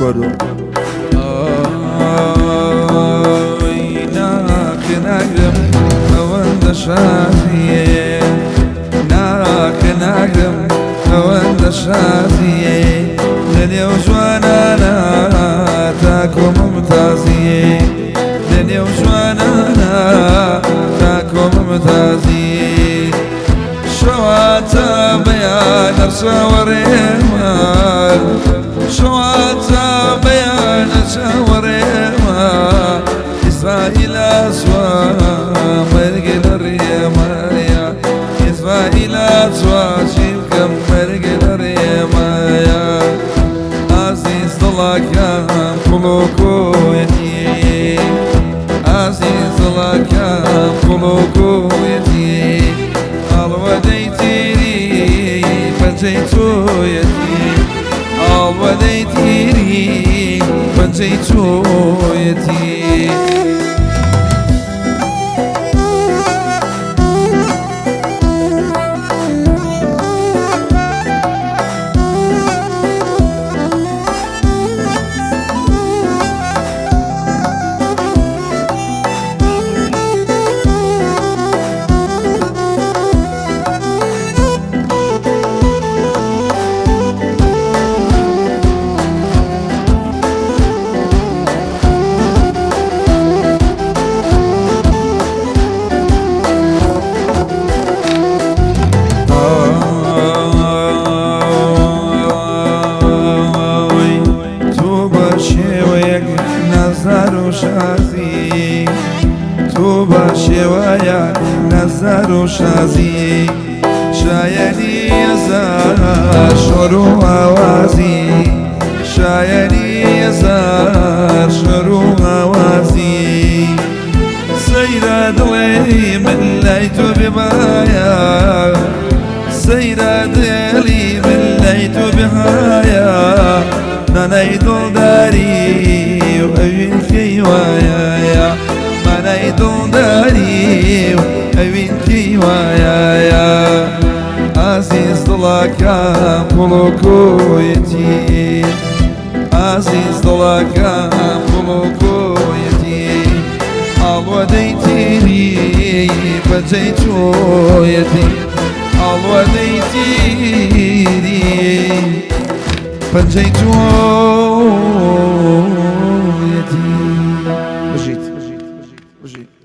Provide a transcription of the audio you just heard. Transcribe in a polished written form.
بەرۆ. ئای ناخ ناگرم ئەوەندە شازیێ، ناخ ناگرم ئەوەندە شازیێ، لە نێو جوانانە تاکۆ ممتازیێ، لە نێو جوانانە تاکۆ ممتازیێ. شەواتە بەیانە چاوەڕێمە، شەواتە بەیانە چاوەڕێمە، ئیسرائیل ئاسوا مەرگ لە ڕێمایە، ئیسرائیل ئاسوا چی بکەم مەرگ لە ڕێمایە. ئازیز دڵەکەم کوڵ و کۆیەتی، ئازیز دڵەکەم کوڵ و کۆیەتی، ئاڵوەدەی تیری پەنجەی تۆیەتی، ئاڵوەدەی تیری پەنجەی تۆیەتی. تۆ بە شێوەیەک نازدار و شازی، تۆ بە شێوەیەک نازدار و شازی، شایەنی هەزار شۆر و ئاوازی، شایەنی هەزار شۆر و ئاوازی. سەیرە دڵێ من لای تۆ بێبایە، سەیرە دڵی من لای تۆ بێهایە، مانای دڵداری و ئەوین کەی وایە، مانای دڵداری و ئەوین کەی وایە. ئازیز دڵەکەم کوڵ و کۆیەتی، ئازیز دڵەکەم کوڵ و کۆیەتی، ئاڵوەدەی تیری پەنجەی تۆیەتی، ئاڵوەدەی تیری پەنجەی تۆیەتی.